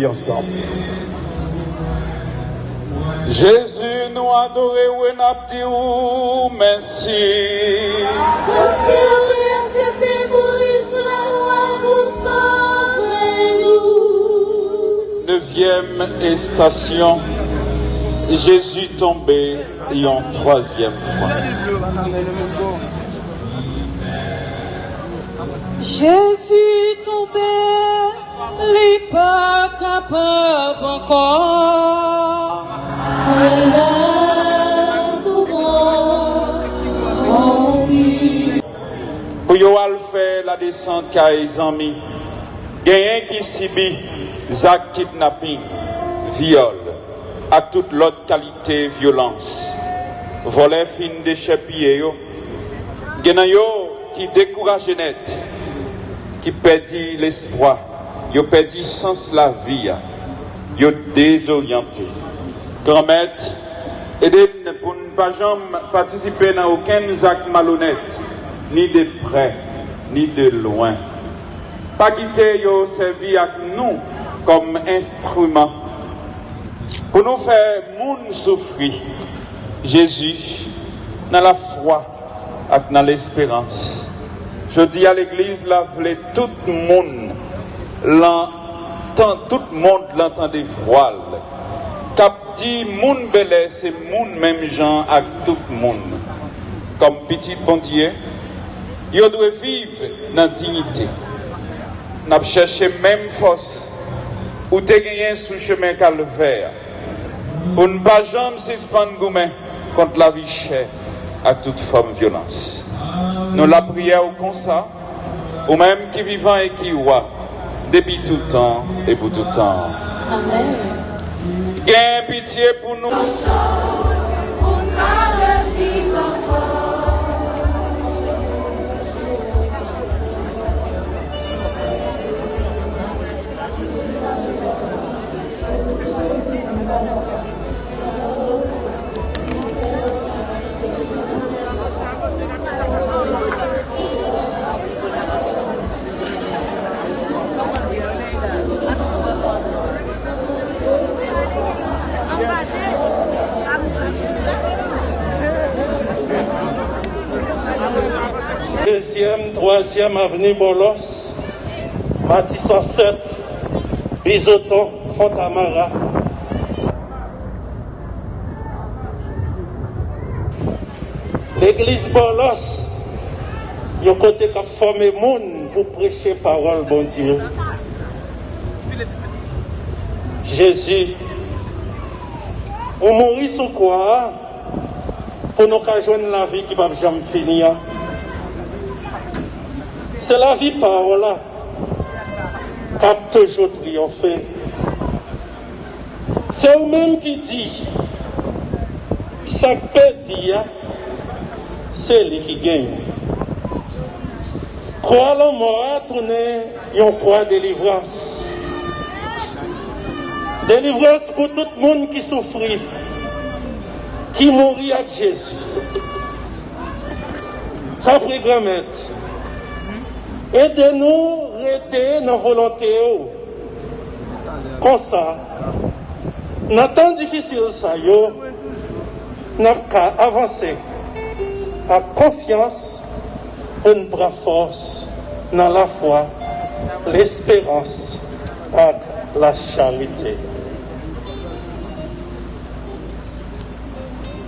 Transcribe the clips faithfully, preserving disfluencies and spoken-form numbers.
Ansanm. Jezi, nou adore w e n ap di w mèsi. Paske w te aksepte mouri sou lakwa pou sove nou. Nevyèm estasyon, Jezi tonbe yon twazyèm fwa. Jezi tonbe. Li pa kapab ankò. Ala soufrans, anpil. Pou yo al fè ladesant kay zanmi, genyen ki sibi zak kidnaping, vyòl, ak tout lòt kalite vyolans. Vòlè fin dechèpiye yo. Gen nan yo ki dekouraje nèt, ki pèdi lespwa, yo pèdi sans lavi a, yo dezoryante. Granmèt, ede n pou n pa janm patisipe nan okenn zak malonèt, ni de prè, ni de lwen. Pa kite yo sèvi ak nou kòm enstriman pou nou fè moun soufri. Jezi, nan lafwa ak nan lesperans, jodi a legliz la vle tout moun lan tan, tout mond lan tande vwa l k ap di moun bèlè se moun menm jan ak tout moun. Kòm pitit Bondye, yo dwe viv nan diyite. N ap chèche menm fòs ou te genyen sou chemen Kalvè a, pou n pa janm sispann goumen kont lavi chè ak tout fòm vyolans. Nou lapriyè w konsa, ou menm ki vivan e ki wa, depi toutan e pou toutan. Amèn. Gen pitye pou nou. Dezyèm, twazyèm avni Bòlòs, Matisan sèt, Bizoton, Fontamara. Legliz Bòlòs, yon kote k ap fòme moun pou preche pawòl Bondye. Jezi, ou mouri sou kwa a pou nou ka jwenn lavi ki p ap janm fini an. Se lavi pa w la k ap toujou triyonfe. Se ou menm ki di, sa k pèdi a, se li ki genyen. Kwa lanmò a tounen yon kwa delivrans. Delivrans pou tout moun ki soufri, ki mouri ak Jezi. Tanpri, Granmèt, ede nou rete nan volonte w. Konsa, nan tan difisil sa yo, n ap ka avanse ak konfyans pou n pran fòs nan lafwa, lesperans ak lacharite.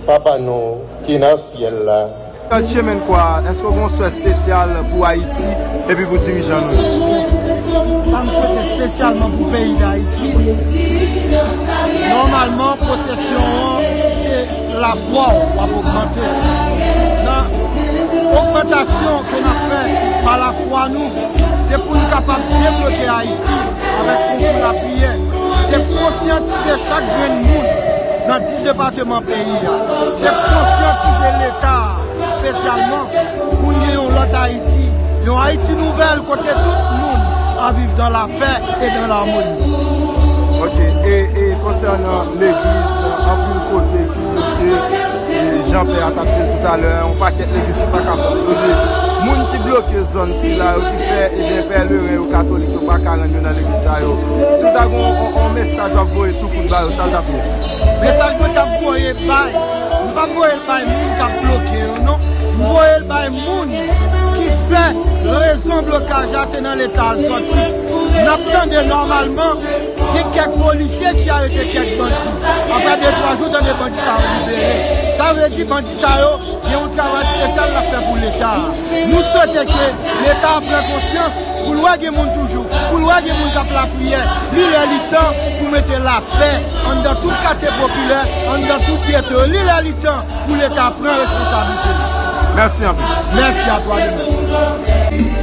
Papa nou ki nan syèl la. Chemen kwa, èske w gen yon swè espesyal pou Ayiti epi pou dirijan nou yo? Sa m swete espesyalman pou peyi Dayiti, nòmalman, pwosesyon an, se lafwa w w ap ogmante. Nan ogmantasyon ke n ap fè pa lafwa nou, se pou n kapab debloke Ayiti avèk konkou lapriyè. Se konsyantize chak grenn moun nan dis depatman peyi a. Se konsyantize Leta a, espesyalman, pou n gen yon lòt Ayiti, yon Ayiti nouvèl kote tout moun ap viv dans la paix et dans l'harmonie. Ok, e, e konsènan legliz, anpil kote ki bloke, e jan pè a t ap di l toutalè, yon pakèt legliz ki pa ka fonksyone. Moun ki bloke zòn sila yo, ki fè, ebyen, pèleren yo, katolik yo, pa ka rann yo nan legliz sa yo. Si w ta gen yon, yon, Mesaj w ap voye tou kout ba yo, sa l t ap ye? Mesaj mwen t ap voye bay, m p ap voye l bay moun k ap bloke yo, non. M voye l bay moun ki fè rezon blokaj la, se nan Leta l sòti. N ap tande nòmalman, gen kèk polisye ki arete kèk bandi. Apre de twa jou, tande bandi sa yo libere. Sa vle di bandi sa yo, gen yon travay espesyal l ap fè pou Leta a. Nou swete ke Leta a pran konsyans, pou l wè gen moun toujou, pou l wè gen moun k ap lapriyè. Li lè li tan pou mete lapè anndan tout katye popilè, anndan tout geto yo. Li lè li tan pou Leta pran responsablite li. Mèsi anpil. Mèsi a twa de menm.